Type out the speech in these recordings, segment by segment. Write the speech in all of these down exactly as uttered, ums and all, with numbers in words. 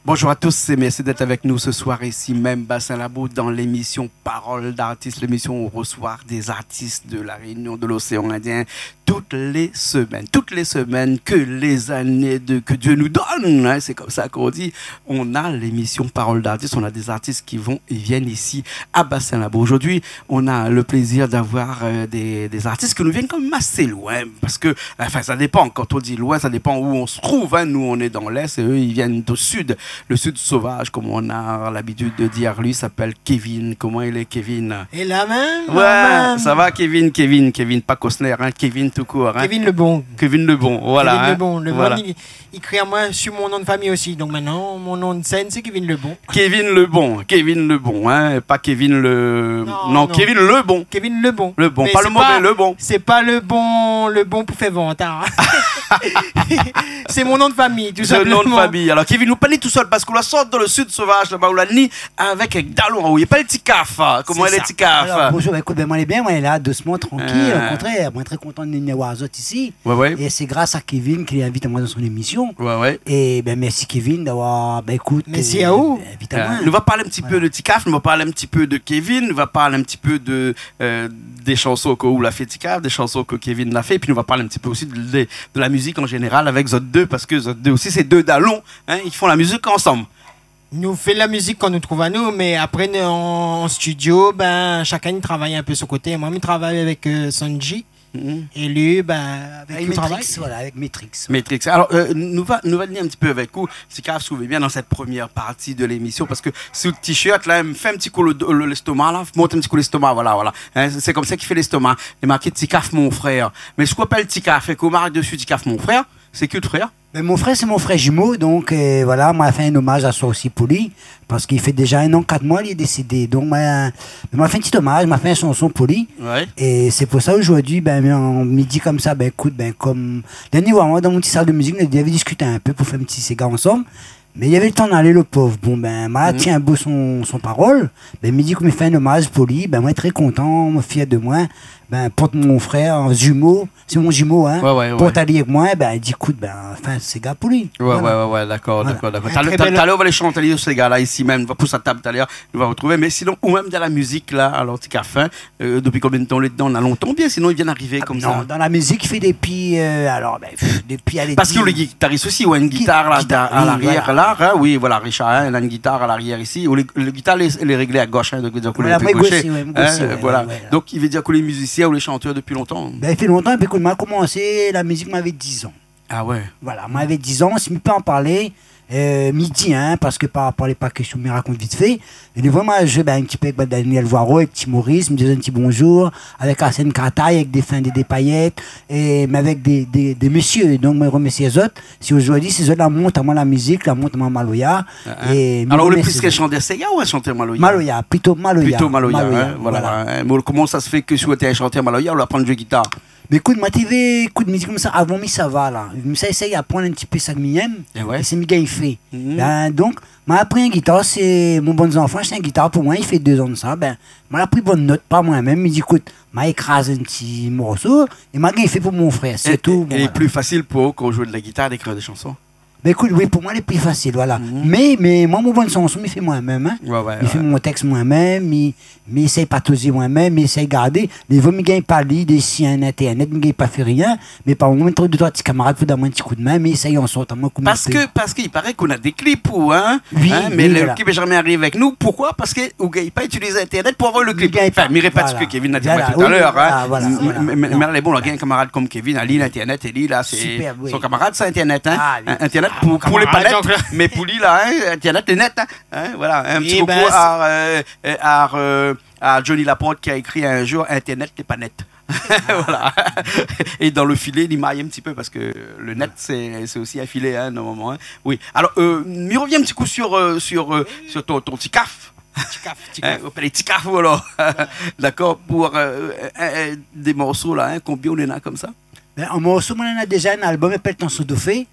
Bonjour à tous et merci d'être avec nous ce soir ici même, Bassin Labou, dans l'émission Parole d'artiste, l'émission où on reçoit des artistes de la Réunion, de l'océan Indien, toutes les semaines. Toutes les semaines, que les années de, que Dieu nous donne, hein, c'est comme ça qu'on dit. On a l'émission Parole d'artiste, on a des artistes qui vont et viennent ici à Bassin Labou. Aujourd'hui, on a le plaisir d'avoir, euh, des, des artistes qui nous viennent quand même assez loin, parce que, enfin, ça dépend. Quand on dit loin, ça dépend où on se trouve, hein. Nous, on est dans l'Est et eux, ils viennent au Sud. Le Sud sauvage, comme on a l'habitude de dire. Lui s'appelle Kevin. Comment il est, Kevin ? Et la même, ouais, la même. Ça va, Kevin, Kevin, Kevin, pas Costner, hein, Kevin tout court, hein. Kevin Lebon. Kevin Lebon, voilà, Kevin hein, Lebon, le voilà. Bon, il, il écrit à moi sur mon nom de famille aussi. Donc maintenant, mon nom de scène, c'est Kevin Lebon. Kevin Lebon, Kevin Lebon, hein, pas Kevin le... Non, non, non. Kevin Lebon. Kevin Lebon. Lebon, mais pas le mauvais, pas, Lebon. C'est pas le bon, le bon pour faire vente, hein. C'est mon nom de famille, tout simplement. Le nom de famille. Alors, Kevin, nou pa ni tousèl, parske ou la sort dan le Sud sauvage, laba, ou la ni avèk, avèk dalon, ou yé pa le Ti Kaf, hein. Koman i lé, Ti Kaf ? C'est ça. Alors, bonjour, ben, écoute, ben, moi, lé bien, moi, lé la, dousman, trankil, euh, o kontrèr, moi, trè kontan de vni voir zot isi. Ouais, ouais. Et c'est grâce à Kevin ki la invit amoin dan son émission. Ouais, ouais. Et ben, merci Kevin d'avoir, ben, écoute, merci à vous, euh, invit amoin. Euh, nou va parl in ti pé de Ti Kaf, nou va parl in ti pé de Kevin, nou va parl in ti pé de, euh, des chansons ke ou la fé, Ti Kaf, des chansons que Kevin la fé, et puis nou va parl in ti pé aussi de, de, de la musique en général avec zot deux, parce que zot deux aussi, c'est deux dalons, hein, ils font la musique ensemble. Nou fé la mizik kan nou trouv anou, mé apré, nou, an, an studio, ben, shakinn i travay in pé son koté. Moin, mi travay avèk, euh, Sanji. Mhm. É li, ben, avèk ki ou travay ? Ah, Matrix, voilà, avèk Matrix. Matrix. Alors, euh, nou va, nou va vni in ti pé avèk ou, Ti Kaf, si ou vé bien, dans cette première partie de l'émission, parce que sou le t-shirt, la, fé in ti kou le, le, lestoma, la, mont in ti kou lestoma, voilà, voilà. Hein, sé, sé konmsa ki fé lestoma. Lé marké Ti Kaf, mon frèr. Mé sak i apèl Ti Kaf, é koman i mark dési Ti Kaf, mon frèr, sé ki out frèr ? Ben, mon frèr, sé mon frèr zimo, donk, euh, voilà, moin la fé in omaz asoir osi pou li, parske i fé déza in an, kat moi li lé désédé. Donk, moin, moin la fé in ti omaz, moin la fé in shanson pou li. Ouais. É sé pou sa, zordi, ben, mi di konmsa, ben, ékout, ben, kom, dèrnié foi, moin, dan mon ti sal de mizik, nou lavé diskité in pé pou fé in ti séga ansanm. Mé li lavé le tan d'alé, le pov. Bon, ben, moin la tien bout son, son parol. Ben, mi di, kom mi fé in omaz pou li, ben, moin lé trè kontan, moin fièr de moin. Ben, port mon frèr an zimo, sé mon zimo, hein. Ouais, ouais, ouais. Port ali avèk moin, ben, li di, ékout, ben, fé in séga pou li. Ouais, ouais, ouais, ouais, dakor, dakor, dakor. Voilà. Voilà. Talèr, talèr, talèr, nou va alé shant ali, séga-la, isi mèm, nou va pous la tab talèr, nou va artrouv. Mé sinon, ou mèm, dan la mizik, la, alor, Ti Kaf, hein, euh, dopi konbien d'tan ou lé dedan ? Na lontan, oubien sinon i vien arivé konmsa ? Ah non, dan la mizik, i fé dopi, euh, alor, ben, pff, dopi, alé, di... Parske ou lé gitaris osi, ou na in gitar la, a l'arièr, la, hein, oui, voilà, Richard, hein, na in gitar a l'arièr isi. Ou lé, le gitar lé, lé réglé a gosh, hein, donk, i vé dir ou lé plito goshé, hein, voilà. Donk, i vé dir ou lé mizisien, ou lé shantèr dopi lontan. Ben, i fé lontan, épi kan moin la komansé la mizik, moin lavé diz an. Ah ouais. Voilà, moin lavé diz an, si mi pé an parlé, euh, mi di, hein, parske par rapor a lé pa késtion, mi rakont vit fé. É lé vréman, mi zoué, ben, in ti pé avèk, ben, Daniel Voiro, avèk Ti Moris, mi di in ti bonzour, avèk Arsène Cartaille, avèk défin Dédé Payet, é, mé avèk dé, dé, dé mésyé. Donk, moin i romèrsi azot. Si zordi, sé zot la mont amoin la mizik, la mont amoin maloya. Ah, hein. É mi romèrsi azot. Alor, ou lé plis in shantèr séga ou in shantèr maloya ? Maloya, plito maloya. Plito maloya, hein, voilà, voilà, hein. Mé koman sa i fé ke si ou lété in shantèr maloya, ou la aprann zoué gitar ? Mé ékout, moin té vé ékout mizik konmsa avan, mi sava la. Mi sa éséy aprann in ti pé sak mi èm, é sak mi gingn fé. Ben, donk, moin la pri in gitar, sé mon bann zanfan la ashté in gitar pou moin, i fé dé zan de sa. Ben, moin la pri bann not par moin mèm, mi di, ékout, moin la ékraz in ti morso, é moin la gingn fé pou mon frèr, sé tou, voilà. É, é lé pli fasil pou ou, kan ou zoué de la gitar, d'ékrir dé shanson ? Ben, ékout, oui, pou moin, lé pli fasil, voilà. Mé, mé moin, mon bann shanson, mi fé moin mèm, hein. Ouais, ouais. Mi fé mon tèks moin mèm, mi, mi éséy patozé moin mèm, mi éséy gardé. Lé vo mi gingn pa li dési in internet, mi gingn pa fé rien. Mé par moman, mi trouv dé troi ti kamarad pou donn amoin in ti kou d'min, mi éséy an sort amoin kom mi pé. Parske, parske i paré k'ou na dé klip, ou, hein. Oui, mé le klip la zamé ariv avèk nou. Poukoi ? Parske ou gingn pa itiliz internet pou anvoy le klip. Anfin, mi répèt sak Kevin la di amoin talèr, hein. Mé, mé, mé lé bon, la gingn kamarad kom Kevin, ali, l'internet, é li la, sé son kamarad, sa, internet, hein. Internet pou, pou lé pa nèt, mé pou li la, hein, internet lé nèt, hein. Hein, voilà, in ti koukou a, euh, euh, a, euh, a Johnny Laporte ki la ékri in zour, internet lé pa nèt. Voilà. É dan le filé, li may in ti pé parske le nèt, sé, sé osi in filé, hein, normalman, hein. Oui. Alor, euh, mi rovien in ti kou sur, euh, sur, euh, sur ton, ton Ti Kaf. Ti Kaf, Ti Kaf. Hein, ou apèl Ti Kaf, alor. Dakor, pou, euh, euh, euh, dé morso la, hein, konbien ou néna konmsa ? Ben, an morso, moin néna déza in album, i apèl Tan son dofé.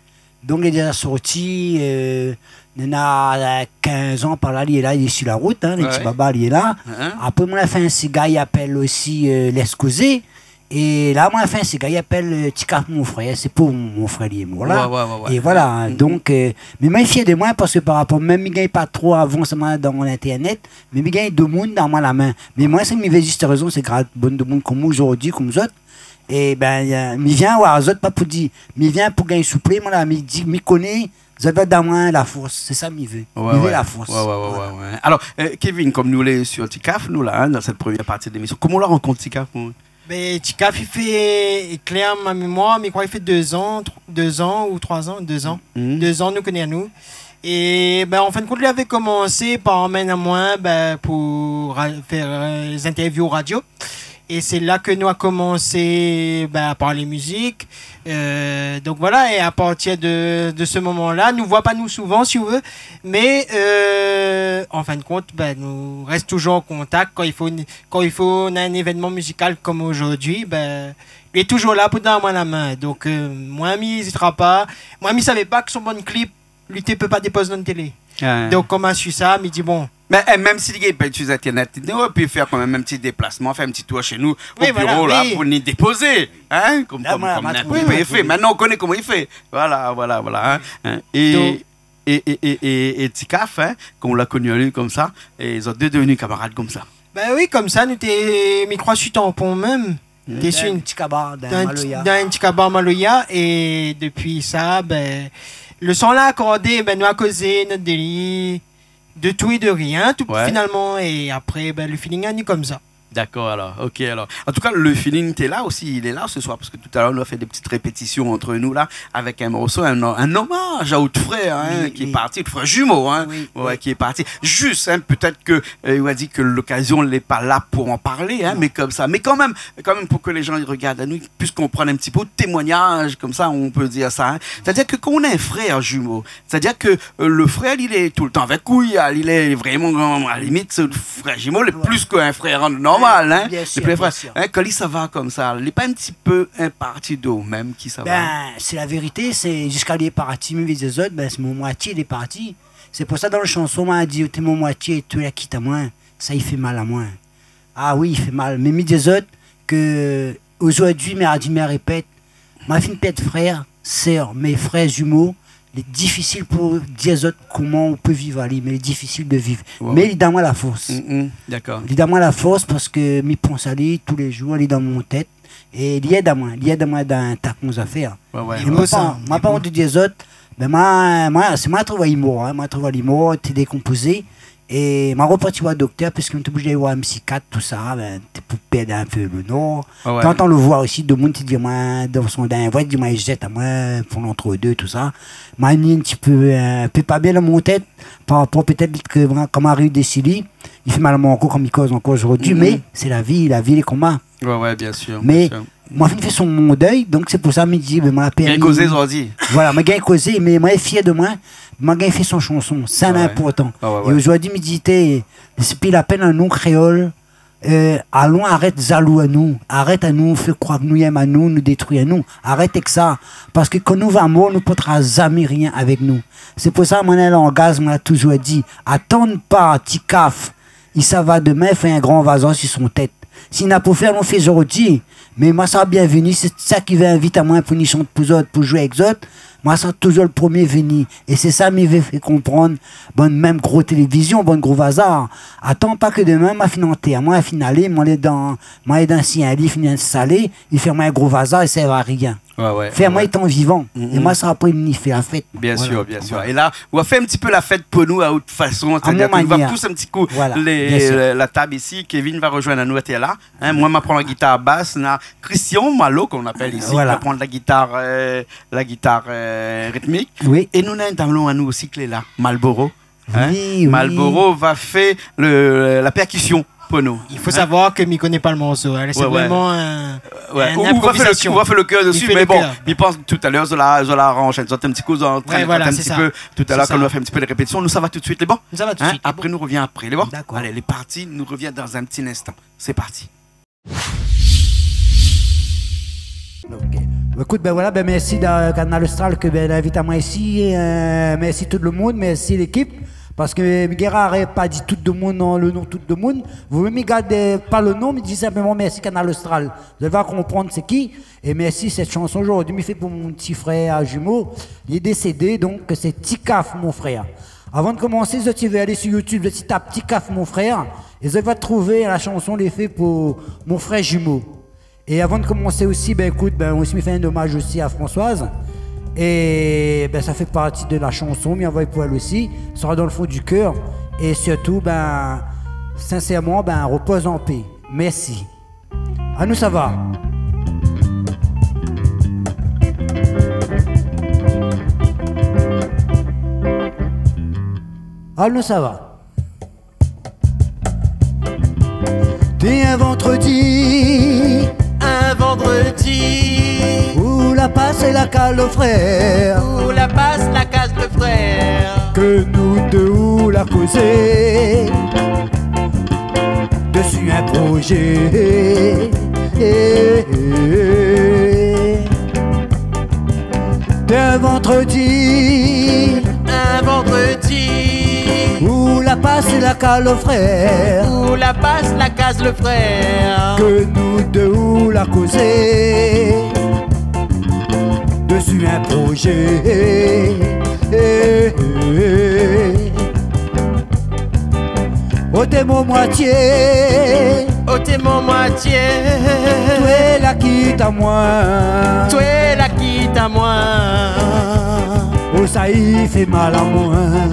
Donk, li lé déza sorti, euh, néna kinz an par la, li lé la, li lé si la rout, hein, le ti baba, li lé la. Apré, moin la fé in séga, i apèl osi, euh, Lès kozé. É la, moin la fé in séga i apèl, euh, Ti Kaf mon frèr, sé pou mon frèr li lé mor la. Ouais, ouais, ouais, ouais. É voilà, donk, euh, mé moin lé fièr de moin parske par rapor, mèm mi gingn pa tro avans moin dan lintèrnèt, mé mi gingn domoun dan moin la min. Mé moin, sak mi vé zis rézon, sé gras bann domoun konm ou zordi, konm zot. É bin, euh, mi vien oir zot, pa pou di, mi vien pou gingn souplé, moin la, mi di, mi koné, zot va donn amoin la fors, sé sa mi vé. Ouais, ouais. Mi vé la fors. Ouais, ouais, ouais, ouais, ouais. Voilà. Alor, euh, Kevin, konm nou lé sir Ti Kaf, nou la, hein, dan sèt promièr parti de lémision, koman ou la rankont Ti Kaf, ou ? Bin, Ti Kaf, i fé, i klèr mon mémoir, mé mi kroi i fé dé zan, tr-, dé zan ou troi zan, dé zan. Mhm. Dé zan nou koné anou. É bin, an fin de kont, li lavé komansé par amenn amoin, bin, pou ra-, fé, euh, lé zintèrviou radio. É sé la ke nou la komansé, bin, a parl mizik. Euh, donk voilà, é a partir de, de se moman la, nou voi pa nou souvan, si ou vé, mé, euh, an fin de kont, bin, nou rès touzour an kontak. Kan i fo, kan i fo, nou na in événman mizikal konm zordi, bin, li lé touzour la pou donn amoin la min. Donk, euh, moin, mi ézitra pa. Moin, mi savé pa ke son bann klip, li té pé pa dépoz dan télé. Ouais. Donk, kan ma su sa, mi di, bon. Mé, eh, mèm si li gingn pa itiliz intèrnèt, li noré pu fé kanmèm in ti déplasman, fé in ti tour shé nou, o biro la, pou ni dépozé, hein, konm, konm, konm ninport ki fé. La, moin, moin la trouv. Mintnan, ou koné koman i fé. Voilà, voilà, voilà, hein. Donk, é, é, é, é, é Ti Kaf, hein, kan ou la koni ali konmsa, é zot dé devni kamarad konmsa. Bin oui, konmsa, nou té, mi kroi, su Tanpon mèm. Té su in ti kabar, dan in ti, dan in ti kabar maloya, é dopi sa, bin, le son la akordé, bin, nou la kozé nout délir, de tou é de rien, tou, ouais, finalman, é apré, bin, le feeling la vni konmsa. Dakor, alor, ok, alor. An tou ka, le feeling té la osi, li lé la se soir, parske talèr nou la fé dé ti répétision ant nou la, avèk in morso, in, in omaz a out frèr, hein, ki lé parti, out frèr zimo, hein, ouais, ki lé parti. Oui, oui. Zis, hein, pétèt ke, euh, ou la di ke lokazion lé pa la pou an parlé, hein, mé konmsa, mé kanmèm, kanmèm pou ke lé zan i rogard anou, i pui konprann in ti pé out témoignaz, konmsa, on pé dir sa, hein. Sétadir ke kan ou na in frèr zimo, sétadir ke, euh, le frèr, li lé toultan avèk ou, li lé vréman, a la limit, sé out frèr zimo, lé plis k'in frèr normal, hein. Bien sir, bien sir. Hein, kan li sava konmsa, lé pa in ti pé in parti de ou mèm ki sava ? Bin, sé la vérité, sé ziska li lé parti, mi vé dir azot, bin, sé mon moitié lé parti. Sé pou sa, dan la shanson, moin la di, té mon moitié, tou la kit amoin, sa i fé mal amoin. Ah oui, i fé mal. Mé mi di azot ke zordi, mi la di, mi la répèt, moin la fine pèrd frèr, sèr, mé frèr zimo, lé difisil pou dir azot koman ou pé viv ali, mé lé difisil de viv. Ouais. Mé li donn amoin la fors. Mm, mm, dakor. Li donn amoin la fors parske mi pans ali tou lé zour, li dan mon tèt. É li èd amoin, li èd amoin dan in ta de zafèr. Ouais, ouais. É moin pa, moin pa ont de dir azot, bin, moin, moin, sé moin la trouv ali mor, hein, moin la trouv ali mor, té dékonpozé. É moin la reparti oir doktèr, parske moin té oblizé oir in psikiat, tousa, bin, té pou pèrd in pé le nord. Ouais, ouais. Tantan le voir osi, domoun té di amoin, dan son dernié voi, té di amoin, i zèt amoin pou lantre-dé, tousa. Moin la ni in ti pé, euh, pé pa bien dan mon tèt, par rapor pétèt ke moin, kan moin la ariv dési li, i fé mal amoin ankor, kan mi koz ankor zordi, mé sé la vi, la vi lé konmsa. Ouais, ouais, bien sir, bien sir. Mé moin la fine fé son, mon dèy, donk sé pou sa mi di, bin, moin la pèrd. Gingn kozé zordi. Voilà, moin la gingn kozé, mé moin lé fièr de moin, moin la gingn fé son shanson, sa lé inportan. Ouais, ouais. É zordi mi di, té, sé pi la pèn anou, kréol, euh, alon arèt zalou anou, arèt anou fé kroir ke nou yèm anou, nou détrui anou. Arèt èk sa, parske kan nou va mor, nou portera zamé rien avèk nou. Sé pou sa, moin, in langaz, moin la touzour di, atann pa Ti Kaf, i sava domin, fé in gran vazan si son tèt. Si na pou fé, alon fé zordi. Mé moin sra bienveni, sé sak i vé invit amoin pou ni shant pou zot, pou zoué èk zot. Moin sra touzour le promié veni. É sé sa mi vé fé konprann bann mèm gro télévizion, bann gro vazar. Atann pa ke domin, moin la fine antèr, moin la fine alé, moin lé dan, moin lé dan sien li, fine instalé, i fé amoin in gro vazar, i sèrv a rien. Ouais, ouais. Fé amoin étan vivan. Mm, mm. É moin sra apré ni fé la fèt. Bien sir, bien sir. Voilà. É la, ou va fé in ti pé la fèt pou nou a out fason, sétadir ke nou va pous in ti kou lé, la tab isi. Kevin va rozoinn anou atèr la. Hein, moin, ma pran la gitar bas, na Christian Malo, k'on apèl isi, ki va pran la gitar, euh, la gitar, euh, ritmik. Oui. É nou na in dalon anou osi ki lé la, Malboro. Hein ? Oui, oui. Malboro va fé le, la pèrkision pou nou. I fo savoir ke mi koné pa le morso, hein. Sé vréman in, in inprovizasion. Ou va fé le, ou va fé le kèr dési, mé bon, mi pans talèr, zot la, zot la aranz, zot in ti kou, zot antrèn in ti pé. Voilà, sé sa. Talèr, kan nou va fé in ti pé de répétision, nou sava tout suit, lé bon ? Nou sava tout suit, lé bon. Hein ? Apré, nou rovien apré, lé bon ? Dakor. Alé, lé parti, nou rovien dan in ti linstan. Sé parti. Ok. Ékout, bin voilà, bin mèrsi da Kanal Austral ke, bin, la invit amoin isi. Euh, mèrsi tout le moun, mèrsi lékip. Parske mi gingn arèt pa di tout demoun, non, le non tout demoun. Ou mèm i gard pa le non, mi di sinpleman mèrsi Kanal Austral. Zot va konprann sé ki. É mèrsi, sèt shanson zordi mi fé pou mon ti frèr zimo. Li lé désédé, donk sé Ti Kaf mon frèr. Avan de komansé, zot i vé alé si YouTube, zot i tap Ti Kaf mon frèr, é zot va trouv la shanson lé fé pou mon frèr zimo. É avan de komansé osi, bin, ékout, bin, osi, mi fé in omaz osi a Françoise. É, bin, sa fé parti de la shanson, mi anvoy pou èl osi. Sera dans le fond du cœur. É sirtou, bin, sinsèrman, bin, repoz an pé. Mèrsi. Anou sava. Anou sava. Té in vandredi. In vandredi. Ou la pas la kaz le frèr. Ou la pas la kaz le frèr. Ke nou dé ou la kozé. Desi in projé. Té in vandredi. In vandredi. Ou la pas la kaz le frèr. Ou la pas la kaz le frèr. Ke nou dé ou la kozé. Desi in projé. Oté mon moitié. Oté mon moitié. Toué la kit amoin. Toué la kit amoin. Oh, sa i fé mal amoin.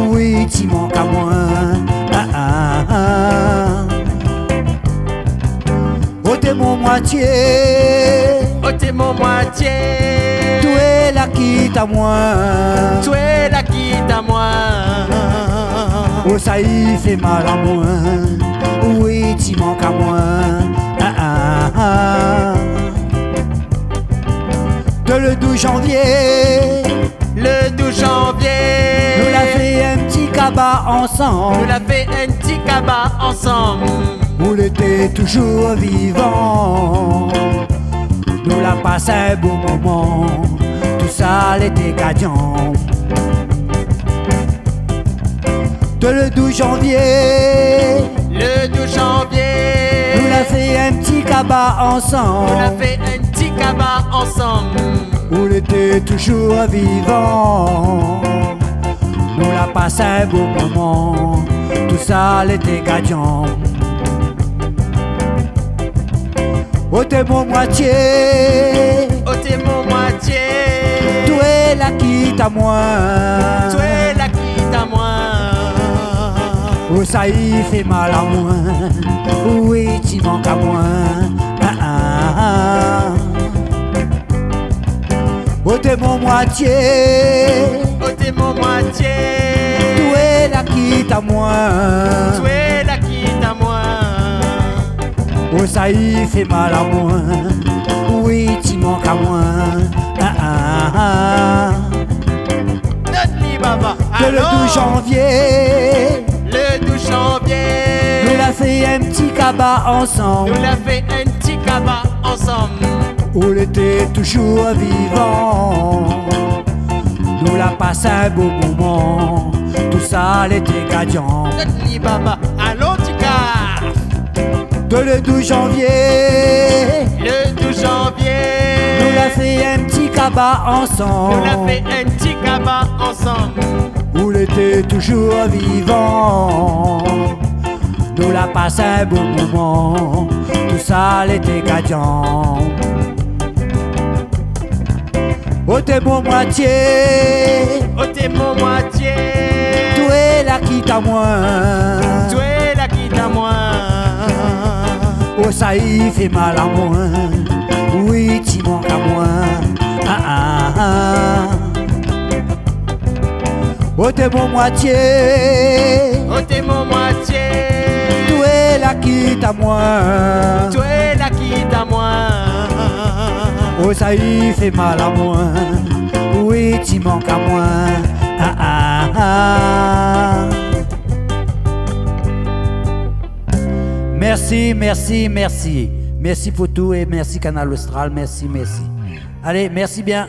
Oui, ti mank amoin. Ah, ah, ah. Oté mon moitié. Oté mon moitié. Toué la kit amoin. Toué la kit amoin. Oh, sa i fé mal amoin. Oui, ti mank amoin. Ah, ah, ah. De le douz janvié. Le douz janvié. Nou la fé in ti kaba ansanm. Nou la fé in ti kaba ansanm. Ou lété toujour vivan. Nou la pas in bo moman. Tousa lété gadian. De le douz janvié. Le douz janvié. Nou la fé in ti kaba ansanm. Nou la fé in ti kaba ansanm. Ou lété toujour vivan. Nou la pas in bo moman. Tousa lété gadian. Oté mon moitié. Oté mon moitié. Toué la kit amoin. Toué la kit amoin. Oh, sa i fé mal amoin. Oui, ti mank amoin. Ah, ah, ah. Oté mon moitié. Oté mon moitié. Toué la kit amoin. Toué la kit amoin. Oh, sa i fé mal amoin. Oui, ti mank amoin. Ah, ah, ah. Donn li, baba. De le douz janvié. Le douz janvié. Nou la fé in ti kaba ansanm. Nou la fé in ti kaba ansanm. Ou lété toujour vivan. Nou la pas in bo moman. Tousa lété gadian. Donn li, baba. Alon, Ti Kaf. De le douz janvié. Le douz janvié. Nou la fé in ti kaba ansanm. Nou la fé in ti kaba ansanm. Ou lété toujour vivan. Nou la pas in bo moman. Tousa lété gadian. Oté mon moitié. Oté mon moitié. Toué la kit amoin. Toué la kit amoin. Oh, sa i fé mal amoin. Oui, ti mank amoin. Ah, ah, ah. Oté mon moitié. Oté mon moitié. Toué la kit amoin. Toué la kit amoin. Oh, sa i fé mal amoin. Oui, ti mank amoin. Ah, ah, ah. Mèrsi, mèrsi, mèrsi. Mèrsi pou tout é mèrsi Kanal Austral. Mèrsi, mèrsi. Alé, mèrsi bien.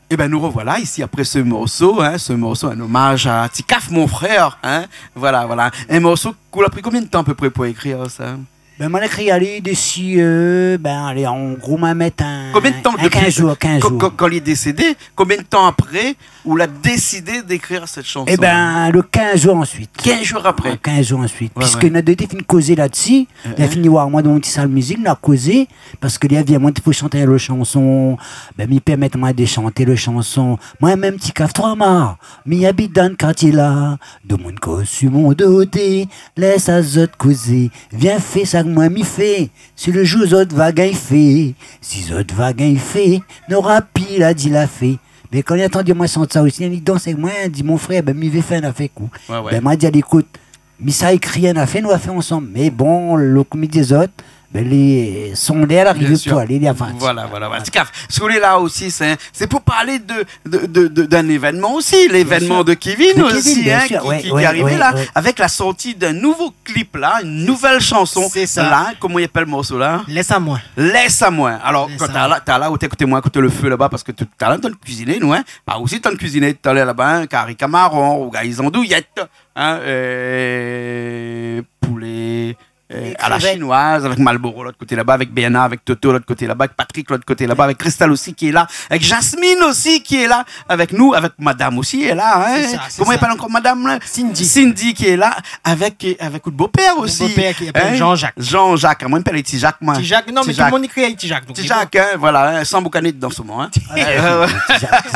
Ében, nou rovoila isi apré se morso, in, se morso, in omaz a Ti Kaf, mon frèr, in. Voila, voila. In morso k'ou la pri konbien d'tan apépré pou ékrir sa ? Bin, moin la ékri ali dési, eu, bin, alé, an gro, ma mèt in, Konbien d'tan in dopi kinz zour, kinz kan, zour. Kan, kan li lé désédé, konbien d'tan apré ou la désidé d'ékrir sèt shanson ? Ében, le kinz zour ansuit. Kinz zour apré. An kinz zour ansuit. Oué, oué. Piske nou la dé fine kozé la dsi, li la fini oir amoin dan mon ti sal mizik, nou la kozé, parske li la vi amoin té fo shant le shanson, bin, mi pèrmèt amoin de shant le shanson. Moin mèm Ti Kaf Troi Mar, mi abit dan kartié la, domoun koz si mon do té, lès azot kozé, vien fé sak moin mi fé, si le zour zot va gingn fé, si zot va gingn fé, nora pi la di la fé. Mé kan li la antann amoin shant sa osi, li la dans èk moin, li di, mon frèr, bin, mi vé fé in afèr èk ou. Oué, oué. Bin, moin la di ali, ékout, mi sa ékri in afèr, nou va fé ansanm. Mé bon, lo, komi di zot, bin, lé, son lèr la arivé pou alé, li la fati. Bien sûr. Voila, voila, voila. Ti Kaf, sak ou lé la osi, sé, sé pou parl de, de, de, de, d'in évènman osi, lévènman de Kevin osi, bien sûr, in, ki, oué, ki, oué, ki lé arivé la, oué, avèk la sorti d'in nouvo klip la, in nouvèl shanson. Sé sa. La, koman i apèl morso la ? Lès amoin. Lès amoin. Alor, talèr la, talèr la ou té ékout amoin, ékout le fé laba, parske talèr la nou té kuiziné, nou, in. Ba, osi té kuiziné talèr laba, in, kari kamaron, rougay zandouyèt, in, eu, poulé, eu, a la sinoiz, avèk Malboro lot koté laba, avèk Bernard, avèk Toto lot koté laba, avèk Patrick lot koté laba, avèk Christelle osi ki lé la, avèk Jasmine osi ki lé la, avèk nou, avèk madam osi lé la, in. Sé sa, sé sa. Koman i apèl ankor madam la ? Cindy. Cindy ki lé la, avèk, avèk out bopèr osi. Mon bopèr ki apèl Jean-Jacques. Jean-Jacques, moin mi apèl Ti Jacques, moin. Ti Jacques, non, mé tout le moun i kri ali Ti Jacques, donk. Ti Jacques, in, voila, in, san boukané dedan solman, in. Ti Jacques.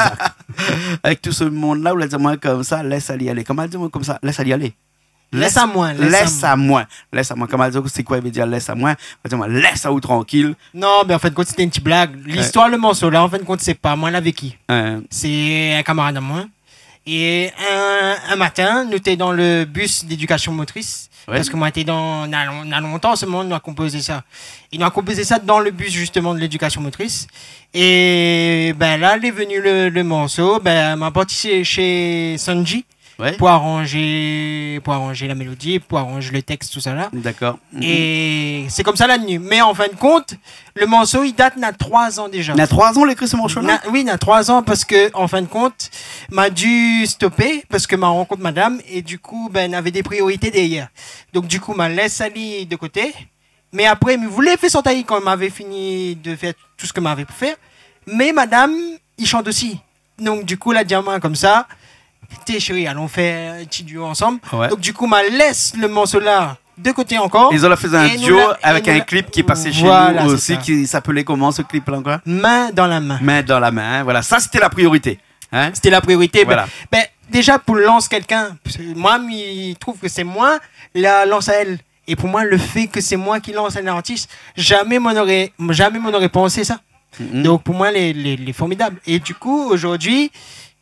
Avèk tout se moun la, ou la di amoin konmsa, lès ali alé. Koman i di amoin konmsa, lès ali alé ? Lès amoin, lès amoin. Lès amoin. Lès amoin. Koman i di, sé koi i vé dir lès amoin ? Ou la di amoin, lès aou trankil. Non, mé an fin de kont, sété in ti blag. Oué. Listoir le morso la, an fin de kont, sé pa moin la véki. Oué. Sé in kamarad amoin. É in, in matin, nou té dan le bis d'éducation motrice. Oué. Parske moin té dan, na lon-, na lontan, se moun la konpozé sa. É nou la konpozé sa dan le bis, justement, de l'éducation motrice. É bin la, lé vni le, le morso, bin, ma parti shé, shé Sanji. Oué. Pou aranzé, pou aranzé la mélodi, pou aranzé le tèks, tousala. Dakor. É sé konmsa la vni. Mé an fin de kont, le morso, i dat, na troi zan déza. Na troi zan, ou la ékri se morso la ? Na, oui, na troi zan, parske, an fin de kont, ma di stopé, parske ma rankont madam, é du kou, bin, navé dé priorité dèrièr. Donk, du kou, ma lès ali de koté. Mé apré, mi voulé fé shant ali kan mavé fini de fé tout sak mavé pou fé. Mé madam i shant osi. Donk, du kou, la di amoin konmsa, té, shéri, alon fé in ti duo ansanm. Oué. Donk, du kou, ma lès le morso la de koté ankor. É zot la fé in duo avèk in klip ki lé pasé shé nou osi, ki s'apèl koman, se klip la ankor ? Main dans la main. Main dans la main, in, voila. Sa, sété la priorité, in ? Sété la priorité. Voila. Bin, bin, déza, pou lans kèlkin, parske moin, mi trouv ke sé moin la lans aèl. É pou moin, le fé ke sé moin ki lans in artis, zamé moin noré, zamé moin noré pansé sa. Mhm. Donk, pou moin, lé, lé, lé formidab. É du kou, zordi,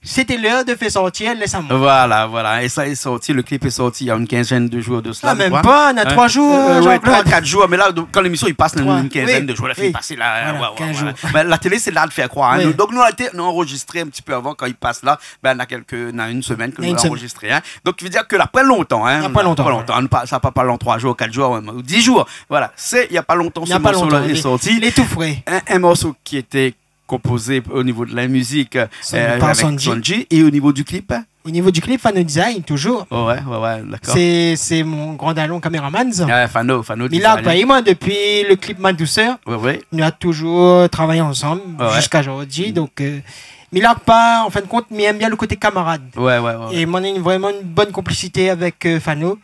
sété lèr de fé sortir Lès amoin. Voila, voila. É sa lé sorti, le klip lé sorti na in kinzèn de zour de sela, mi kroi. Ah, mèm pa, na troi zour, eu, eu, oué, Jean-Claude. Troi, kat zour. Mé la, donk, kan lémisyon i pas, na in kinzèn de zour, la fine pasé la. Troi, oui. Voila, kinz zour. Oué, oué, oué. Bin, la télé, sé la de fé kroir, in. Oui. Donk, nou, la té-, nou la anrozistré in ti pé avan, kan i pas la, bin, na kèlk, na in semèn ke nou la anrozistré, in. Na in semèn. Donk, i vé dir ke la pa lontan, in. Na pa lontan, oué. La pa lontan, in, pa, sa pa parl an troi zour, kat zour, mèm, ou dis zour. Voila, sé, na pa lontan se morso la lé sorti. Na pa lontan, mé lé tou fré. In, in morso ki lété konpozé o nivo de la mizik, eu, avèk Sanji. Sanji. É o nivo du klip ? O nivo du klip, Fano Design, touzour. Oué, oué, oué, dakor. Sé, sé mon gran dalon kaméraman, sa. Ah, Fano, Fano Design. Mi larg pa ali, moin, dopi le klip Ma Douceur. Oué, oué. Nou la touzour travay ansanm ziska zordi. Oué. Donk, eu, mi larg pa, an fin de kont, mi èm bien le koté kamarad. Oué, oué, oué, oué. É moin, na in, vréman in bone konplisité avèk, eu, Fano.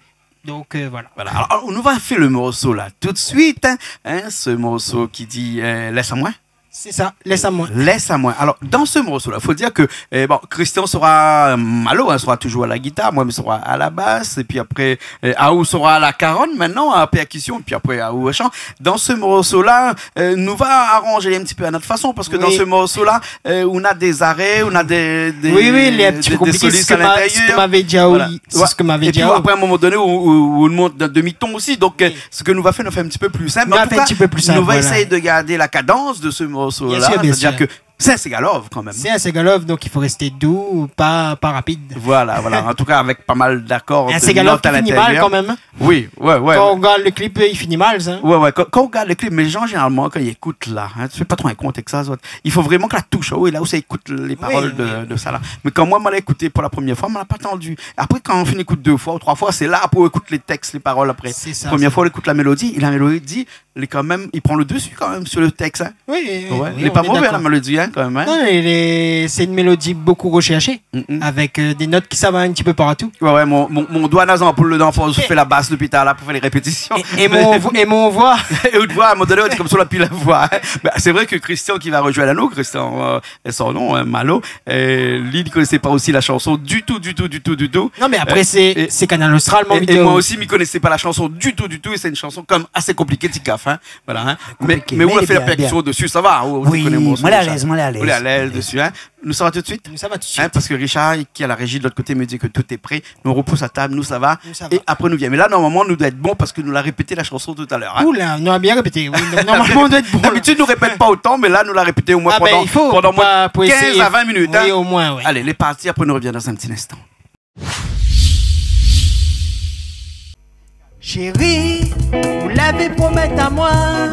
Donk, eu, voila. Voila. Alor, nou va fé le morso la tout de suit, in. In, se morso ki di, eu, Lès amoin. Sé sa, Lès amoin. Lès amoin. Alor, dan se morso la, fo dir ke, eu, bon, Christian sera, eu, Malo, in, sera touzour a la gitar, moin, mi sera a la bas, épi apré, eu, Aou sera a la karann, mintnan, a la pèrkisyon, épi apré Aou o shan. Dan se morso la, eu, nou va aranzé in ti pé a nout fason, parske dan se morso la, eu, ou na dé zarè, ou na dé, dé, dé solis a lintérièr. Oui, oui, lé in ti pé konpliké, sé sak ma, sak mavé di Aou. Voila. Sé sak mavé di Aou. Épi apré, a in moman doné, ou, ou, ou mont dan demi-ton osi. Donk, eu, sak nou va fé, nou va fé in ti pé pli sinp. Mé an tou ka, nou va éséy de gard la kadans de se morso la. Bien sir, bien sir. Sétadir ke C'est un ségalov, quand même. C'est un ségalov, donc il faut rester doux, pas, pas rapide. Voilà, voilà. En tout cas, avec pas mal d'accords de notes à l'intérieur. Un ségalov qui finit mal, quand même, hein. Oui, ouais, ouais, ouais. Quand on regarde le clip, il finit mal, ça. Ouais, ouais. Quand, quand on regarde le clip, mais les gens, généralement, quand ils écoutent là, hein, tu fais pas trop un compte avec ça, ça. Il faut vraiment que la touche, oh, et là où ça écoute les paroles de, de ça, là. Oui, oui. Mais quand moi, moi, l'ai écouté pour la première fois, moi, l'a pas entendu. Après, quand on finit écoute deux fois ou trois fois, c'est là pour écouter les textes, les paroles après. C'est ça, c'est vrai. Première fois, on écoute la mélodie, et la mélodie, il est quand même, il prend le dessus quand même sur le texte, hein. Oui, oui, oui, on est d'accord. Ouais, il est pas mauvais, la mélodie, hein, quand même, hein. Non, il est, c'est une mélodie beaucoup recherchée, avec, euh, des notes qui savent un petit peu partout. Mm, mm. Ouais, ouais, mon, mon, mon doigt n'a pas pour le dent, faut faire la basse depuis tard, là, pour faire les répétitions. Et, et mon vo-, et mon voix. Et votre voix, à un moment donné, on dit comme ça, on a plus la voix, hein. Bah, c'est vrai que Christian qui va rejoindre à nous, Christian, euh, et son nom, hein, Malo, euh, lui, il connaissait pas aussi la chanson du tout, du tout, du tout, du tout. Non, mais après, euh, c'est, et, c'est Kanal Austral, mon vidéo. Et moi aussi, mi connaissais pas la chanson du tout, du tout, et c'est une chanson quand même assez compliquée, Tikaf, hein. Voilà, hein. Compliqué, mais, mais ou la fé la pèrkisyon dési, sa va, ou, ou té koné le morso déza. Oui, moin lé alèz, moin lé alèz. Ou lé alèz dési, hein. Nou sava tout de suite ? Nou sava tout de suite. Hein, parske Richard, ki lé a la réji de lot koté, i di ke tout lé pré. Nou repous a tab, nou sava. Nou sava. É apré nou vien. Mé la, normalman, nou doi èt bon parske nou la répété la shanson talèr, hein. Oula, nou la bien répété, oui. Donk, normalman, nou doi èt bon, la. Dabitid, nou répèt pa otan, mé la, nou la répété omoin pandan, pandan omoin kinz a vin minit, hein. Ah ben, i fo, pou, pou éséyé. Oui, omoin, oui. Alé, lé parti, apré nou revien dan in ti instan. Shéri, ou lavé promèt amoin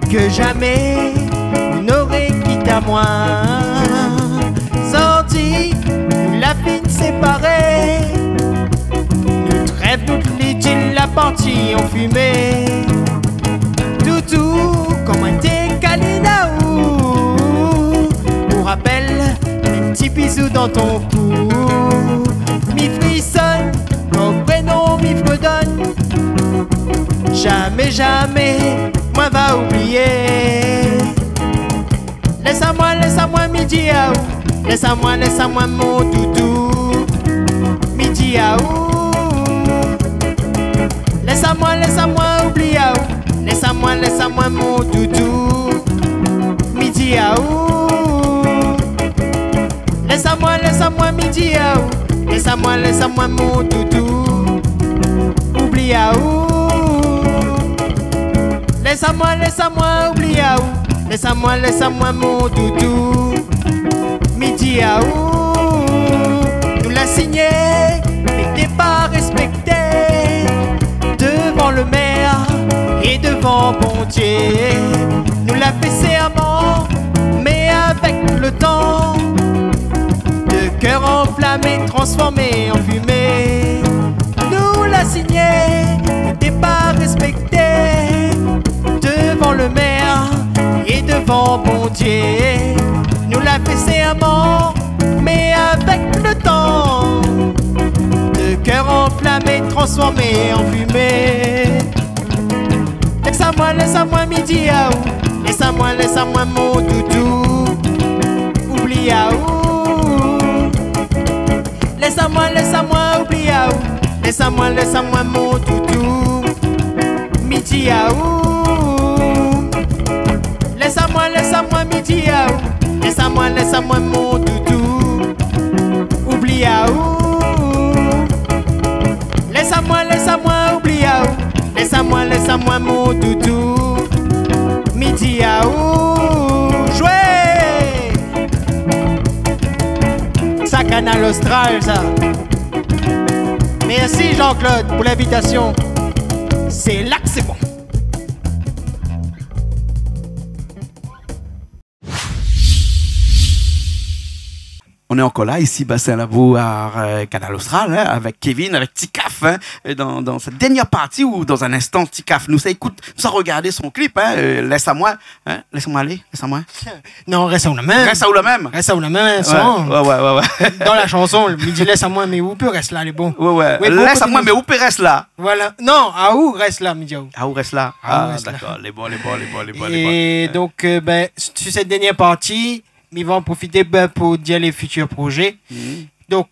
ke zamé ou noré kit amoin. Zordi, nou la fine séparé. Nout rèv, nout lidil la parti an fimé. Toutou, kan moin té kalin aou, ou rapèl, in ti bizou dan ton kou. Mi frison, kan out prénon mi fredone. Zamé, zamé, moin va oublié. Lès amoin, lès amoin, mi di aou. Lès amoin, lès amoin, mon toutou. Mi di aou. Lès amoin, lès amoin, oubli aou. Lès amoin, lès amoin, mon toutou. Mi di aou. Lès amoin, lès amoin, mi di aou. Lès amoin, lès amoin, mon toutou. Oubli aou. Lès amoin, lès amoin, oubli aou. Lès amoin, lès amoin, mon toutou. Mi di aou. Nou la signé, mé té pa réspèkté. Devan le mèr é devan Bondié, nou la fé sèrman, mé avèk le tan, le kèr anflamé, transformé an fimé. Nou la signé, té pa réspèkté. Devan le mèr é devan Bondié, nou la fé sèrman, mé avèk le tan, le kèr anflamé, transformé an fimé. Lès amoin, lès amoin, mi di aou. Lès amoin, lès amoin, mon toutou. Oubli aou. Lès amoin, lès amoin, oubli aou. Lès amoin, lès amoin, mon toutou. Mi di aou. Lès amoin, lès amoin, mi di aou. Lès amoin, lès amoin, mon toutou. Oubli aou. Lès amoin, lès amoin, oubli aou. Lès amoin, lès amoin, mon toutou. Mi di aou. Joué. Sa, Kanal Austral, sa. Merci Jean-Claude pour l'invitation. C'est là que c'est bon. On est encore là, ici, Bassin Labou, à, euh, Kanal Austral, hein, avec Kevin, avec Tikaf, hein, et dans, dans cette dernière partie ou dans un instant, Tikaf, nou sa ékout, nou sa regard son clip, hein, euh, Lès amoin, hein, Lès amoin alé, Lès amoin. Non, Rès aou la mèm. Rès aou la mèm. Rès aou la mèm, hein. Ouais, ouais, ouais, ouais. Dan la shanson, li di lès amoin, mé ou pé rès la, lé bon. Ouais, ouais. Lès amoin, mé ou pé rès la. Voilà. Non, aou rès la, mi di aou. Aou rès la. Ah, d'accord. Lé bon, lé bon, lé bon, lé bon, lé bon. Et donc, euh, ben, sur cette dernière partie, mi va profiter, ben, pour dire les futurs projets. Mhm. Donc,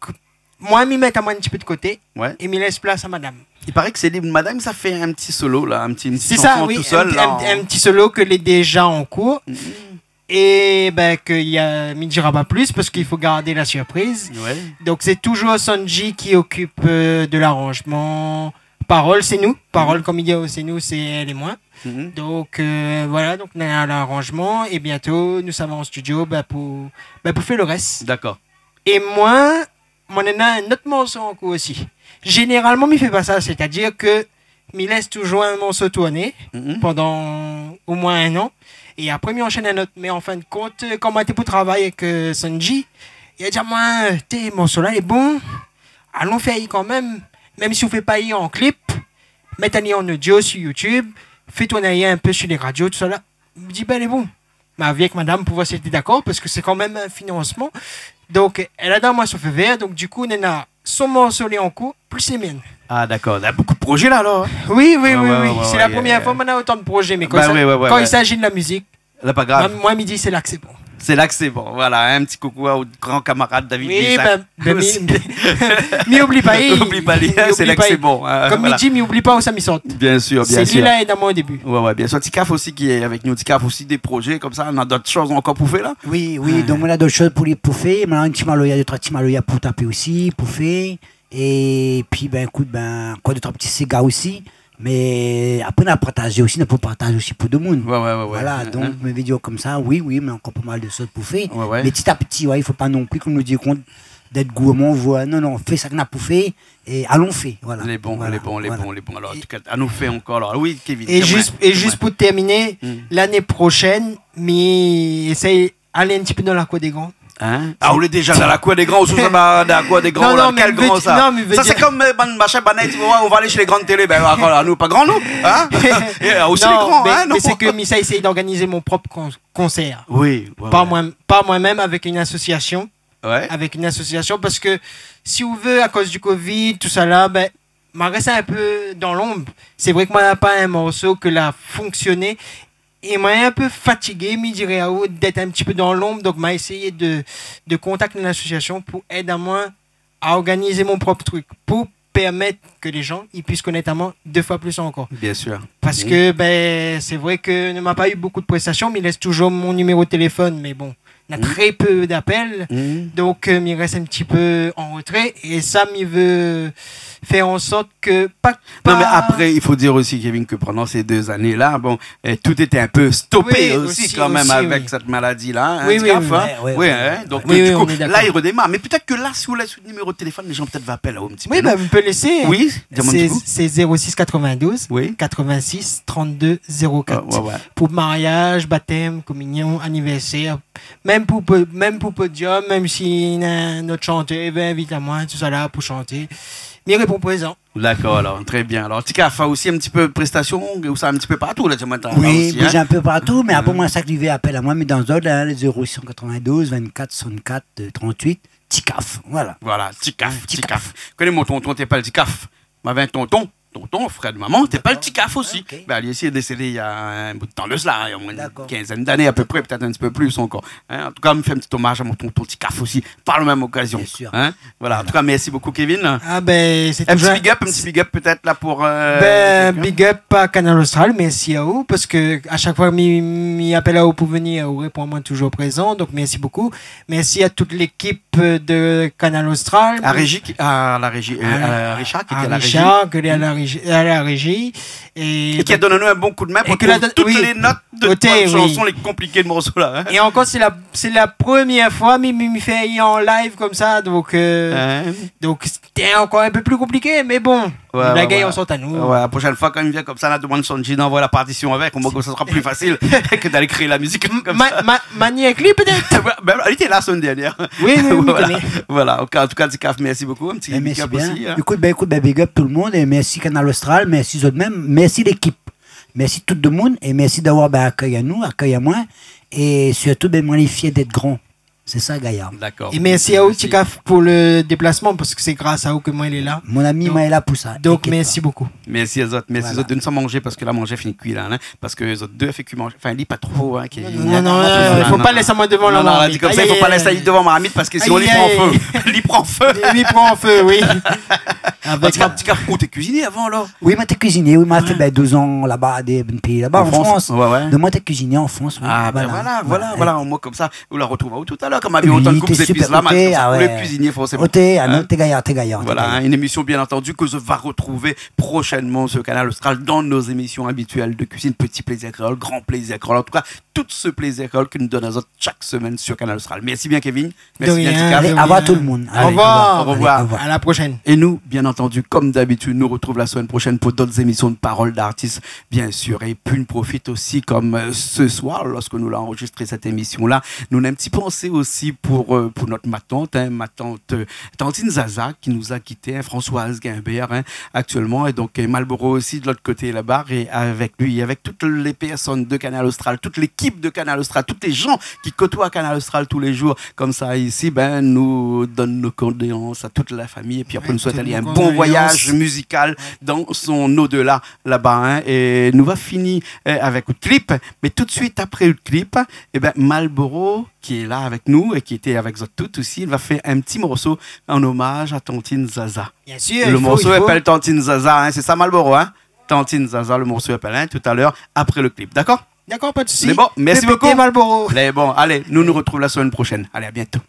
moin, mi mèt amoin in ti pé de koté. Ouais. É mi lès plas a madam. I paré ke sé li, madam, sa fé in ti solo, la, in ti, in ti shanson tou sèl, la. C'est ça, oui, un, un, un petit solo ke lé déza an kour. Mhm. É ben, ke i a, mi dira pa plis parske i fo gard la surprise. Ouais. Donc, c'est toujours Sonji qui occupe, euh, de l'arrangement. Parol, sé nou. Parol, mhm, kom i di, sé nou, sé èl é moin. Mhm. Donk, euh, voilà, donk nou néna laranjman é bientôt nou sava an studio, ben, pou, ben, pou fé le rès. Dakor. É moin, moin néna in ot morso ankor osi. Zénéralman, mi fé pa sa, sétadir ke mi lès touzour in morso tourné Mhm. pandan omoin in an, é apré mi anshèn in ot. Mé an fin de kont, euh, kan moin té pou travay avèk, euh, Sanji, li la di amoin, euh, « Té, morso-la lé bon, alon fé ali kanmèm, mèm si ou fé pa ali an clip, mèt ali an audio sur YouTube, fé tourn ali in pé sur lé radio, tousala. » Mi di « Ben, lé bon. » Mé avèk madam pou voir si èl té dakor, parske sé kanmèm in finansman. Donk, èl la donn amoin son fé vèr, donk du kou, néna son morso lé an kour, plis lé mienn. Ah, dakor. Néna bonpé de projé la, alor, hein ? Oui, oui, Ouais, oui, ouais, oui. ouais, Sé ouais, la ouais, promièr ouais. foi moin néna otan de projé, mé kan Bah sa, ouais, ouais, ouais, kan ouais. i s'agit de la mizik, La pa grav. Moin, moin, mi di, sé la ke sé bon. Sé la ke sé bon, voilà, in ti koukou au gran kamarad David Oui, Lisa ben, ben, mi, osi. mi, mi oubli pa li. Oubli pa li, Mi sé oubli la ke pa sé li. bon, hein, Kom mi voilà. di, mi oubli pa ousa mi sort. Bien sûr, bien Sé li sûr. la èd amoin o débu. Ouais, ouais, bien sûr. Tikaf osi ki lé avèk nou. Tikaf osi, dé projé konmsa, néna dot shoz ankor pou fé la ? Oui, oui, Ouais. donk moin néna dot shoz pou li, pou fé. Moin néna in ti maloya, dé troi ti maloya pou tapé osi, pou fé. É pi, ben, ékout, ben, ankor dé troi ti séga osi. Mé apré, nou la partazé osi, nou la pou partazé osi pou demoun. Ouais, ouais, ouais, ouais. Voilà, Hein, donk, hein. mi vé dir konmsa, oui, oui, mé ankor pa mal de shoz pou fé. Ouais, ouais. Mé pti a pti, ouais, i fo pa non pli, kom nou di, kont d'èt gourman, voilà. Non, non, fé sak néna pou fé, é alon fé, voilà. Lé bon, Voilà, lé bon, lé voilà. bon, lé bon. Alor, an É tou ka, anou fé ankor, alor. Oui, Kevin, É dis, é dis pou terminé, Hmm. lané proshèn, mi éséy alé in ti pé dan la kour dé gran. Hein ? Ah, ou lé déza dan la kour dé gran, ou sou sa, dan la kour dé gran, Non, ou la, non, mé kèl mi vé gran, di-, sa ? non, mé mi vé Sa, sé dir konm, euh, bann machin, bann i di, « Ouais, ou va alé shé lé grann télé. » Ben, alor, anou, pa gran, nou, hein ? É, euh, osi lé Non, gran, mé, hein, mé non ? sé ke mi sa éséy d'organizé mon prop kon-, konsèr. Oui, ouais, Par ouais. moin, par moin-mèm, avèk in asosiasion. Ouais. Avèk in asosiasion, parske si ou vé, akoz du covid, tousala, ben, ma rès in pé dan lonb. Sé vré ke moin na pa in morso ke la fonksioné, é moin lé in pé fatigé, mi diré aou, d'èt in ti pé dan lonb, donk ma éséy de, de kontakt in asosiasion pou èd amoin a organizé mon prop truk, pou pèrmèt ke lé jan i puis konèt amoin dé foi plis ankor. Bien sûr. Parske, Mhm. ben, sé vré ke nou la pa u bonpé de prestasion, mi lès touzour mon niméro de téléfone, mé bon, na Mhm. trè pé d'apèl, Mhm. donk, euh, mi rès in ti pé an rotrè, é sa, mi vé fèr an sort ke pa, Non, mé pa apré, i fo dir osi, Kevin, ke pandan sé dé zané-la, bon, euh, tout lété in pé stopé Oui, osi, osi, kanmèm, osi, avèk oui. sèt maladi-la, hein, Oui, oui, Tikaf, oui. hein. Ouais, ouais, Oui, ouais. hein, donk, Oui, euh, oui, du on kou, est la, d'accord. i rodémar. Mé pétèt ke la, si ou lès out niméro de téléfone, lé jan pétèt va apèl aou in ti Oui, pé, non ? ben, ou pé lésé. Oui, di amoin Sé, du kou. sé zéro six quatre-vingt-douze, Oui. quatre-vingt-six, trente-deux, zéro quatre. Ouais, ouais, ouais. Pou mariaz, batèm, kominion, anivèrsèr, mèm pou po-, mèm pou podiom, mèm si néna in ot shantèr i vé invit amoin, tousala, pou shanté, mi répon prézan. Dakor, alor, trè bien. Alor, Tikaf, osi in ti pé de prestasion, ou sa in ti pé partou, la, di amoin, la Oui, osi, bouj hein. in pé partou, mé apré, Mhm. moin, sak i vé apèl amoin, mi done azot, hein, le zéro six quatre-vingt-douze, vingt-quatre, soixante-quatre, euh, trente-huit, Tikaf, voilà. Voilà, Tikaf, Ouais, Tikaf. Tikaf. Koné mon tonton, té apèl Tikaf. Moin navé in tonton, tonton, frèr de momon, té apèl Dakor. Tikaf osi. Ah, ok. Ben, li osi lé désédé néna in bout de tan de sa, néna omoin in Dakor. kinzèn d'ané a pé pré, pétèt in ti pé plis ankor. Hein, an tou ka, mi fé in ti omaz a mon tonton Tikaf osi, par la mèm okazion. Bien sûr. Hein ? Voilà, an Voilà. tou ka, mèrsi bonpé, Kevin. Ah ben, sé In ti touzour big up, in ti big up pétèt la pou, euh, Ben, kèlkin. big up a Kanal Austral, mèrsi aou, parske a shak foi mi, mi apèl aou pou vnir, ou répon amoin touzour prézan, donk mèrsi bonpé. Mèrsi a tout lékip de Kanal Austral. A réji ki, a la réji, euh, A, a Richard ki a té a la réji. Richard, ke lé a la réji, a la réji. É É ki la done anou in bon kou de min pou trouv tout lé not de bann shanson lé konpliké de morso la, hein. É ankor, sé la, sé la promièr foi mi, mi, mi fé an live konmsa, donk, euh, Hein. donk, té ankor in pé pli konpliké, mé bon, Ouais, la ouais, gingn ouais. an sort anou. Ouais, la proshèn foi, kan i vien konmsa, la domann Sanji d'anvoy la partision avèk, omoin konmsa, sa sra pli fasil ke d'alé kréé la mizik konmsa. Ma-, ma-, mani èk li, pétèt ? Ben, li té la la semèn dèrnièr. Oui, oui, oui, Voilà. mi koné. Voilà. An tou ka, Tikaf, mèrsi bonpé. In ti big up osi, hein. Ékout, ben, ékout, ben, big up tout le monde é mèrsi Kanal Austral, mèrsi zot mèm, mèrsi lékip. Mèrsi tout le moun é mèrsi d'avoir, ben, akèy anou, akèy amoin. É sirtou, ben, moin lé fièr d'èt gran. Sé sa, gayar. Dakor. É mèrsi aou, Tikaf, pou le déplasman, parske sé gras aou ke moin lé la. Mon ami, moin lé la pou sa, inkièt pa. Donk, mèrsi bonpé. Mèrsi azot, mèrsi Voilà. azot de nou sa manzé, parske la manzé la fini kui la, hein, parske zot dé la fé kui manzé, anfin, li pa tro, hein, ki Non, non, non, non, non, fo pa lès amoin dovan la marmit. Non, non, la di konmsa, i fo pa lès ali dovan marmit, parske sinon li pran fé. Li pran fé, oui. Avèk in ti ka, ou té kuizinié avan, alor ? Oui, moin té kuizinié, oui, moin la fé, bin, douz an laba, dé, in péi laba, an Frans. An Frans ? Ouais, ouais. Donk moin té kuizinié an Frans, oui. Ah, bin voilà, voilà, voilà, omoin konmsa, ou la rotrouv aou talèr, konm avion, otan de koup zépis la, mé konmsa, ah ouais, lé kuizinié, forséman. Oté, ah non, té gayar, té gayar, té gayar. Voilà, hein, une émission, bien entendu, que je vais retrouver prochainement sur Kanal Austral dans nos émissions habituelles de cuisine, Petit Plaisir Créole, Grand Plaisir Créole. En tout cas, tout ce plaisir créole ki nou donn azot shak semèn sur Kanal Austral. Mèrsi bien, Kevin. Mèrsi bien, Tika. De rien, de rien. Alé, au revoir tout le monde. Alé, au revoir. Au revoir. Alé, au revoir. À la prochaine. Et nous, bien entendu, comme d'habitude, nous retrouvons la semaine prochaine pour d'autres émissions de Parole d'artiste, bien sûr. Et puis, nou profit osi, konm, euh, ce soir, lorsque nou la anrezistré sèt émisyon-la, nou néna in ti pansé osi pou, euh, pou nout matant, hein, matant, euh, tantine Zaza, ki nou la kité, hein, Françoise Guimbert, hein, aktièlman. É donk, euh, Malboro osi, de lot koté laba, é avèk li, avèk tout lé pèrsone de Kanal Austral, tout lékip de Kanal Austral, tout lé jan ki kotoi Kanal Austral tou lé jour, konmsa isi, bin, nou donn nout kondoléans a tout la fami, épi apré, nou souèt ali in bon voyaz mizikal dan son au-delà laba, hein. É nou va fini, euh, avèk out klip, mé tout suit apré out klip, é bin, Malboro, ki lé la avèk nou é ki té avèk zot tout osi, li va fé in ti morso an omaz a tantine Zaza. Bien sûr, il faut, il faut. Le morso i apèl Tantine Zaza, hein, sé sa, Malboro, hein ? Tantine Zaza, le morso i apèl, hein, tout à l'heure, après le clip, d'accord ? D'accord, pas de souci. Lé bon, mèrsi bokou. Fais péter Malboro. Lé bon, alé, nou, nou rotrouv la semaine prochaine. Allez, à bientôt.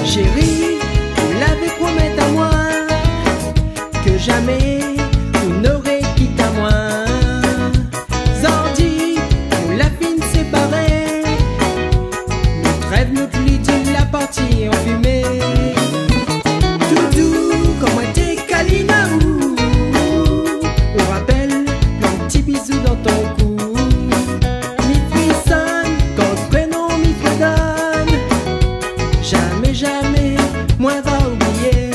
Chéri, ou lavé promèt amoin ke zamé ou noré kit amoin. Zordi, ou la fine séparé. Nout rèv, nout lidil la parti an fimé. Doudou, kan moin té kalin aou, ou rapèl plan ti bizou dan ton kou. Mi frison kan prénon mi fredone. Zamé, zamé moin va oublié.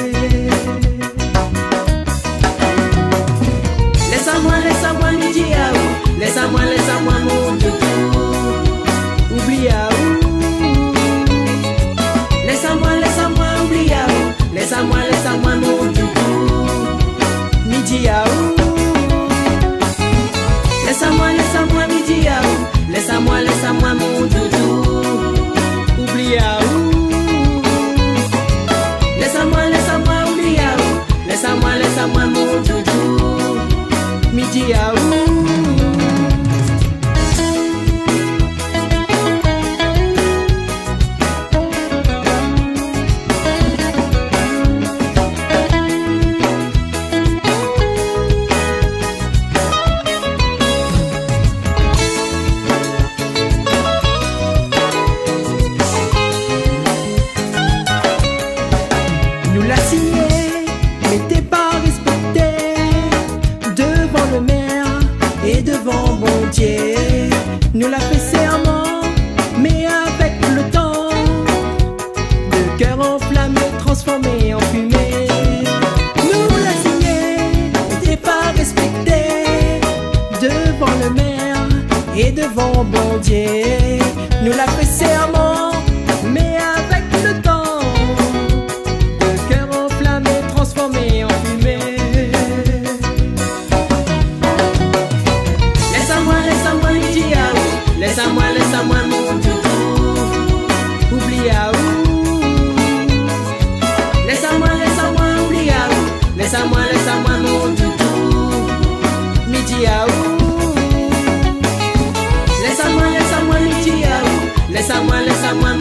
Lès amoin, lès amoin, mi di aou. Lès amoin, lès amoin, mon doudou, oubli aou. Lès amoin, lès amoin, oubli aou. Lès amoin, lès amoin, mon doudou, mi di aou. Lès amoin, lès amoin, mi di aou. Lès amoin, lès amoin, mon doudou, oubli aou. Lès amoin, lès amoin, oubli aou. Lès amoin, lès amoin, mon doudou, mi di aou. Nou la signé, mé té pa rèspèkté. Devan le mèr é devan Bondié, nou la fé sèrman, mé avèk le tan, le kèr anflamé, transformé an fimé. Nou la signé, té pa rèspèkté. Devan le mèr é devan Bondié, nou la fé sèrman, mé avèk le tan, le kèr anflamé, transformé an fimé. Lès amoin, lès amoin, mi di aou. Lès amoin, lès amoin, mon doudou, oubli aou. Lès amoin, lès amoin, oubli aou. Lès amoin, lès amoin, mon doudou, mi di aou. Lès amoin, lès amoin, mi di aou. Lès amoin, lès amoin,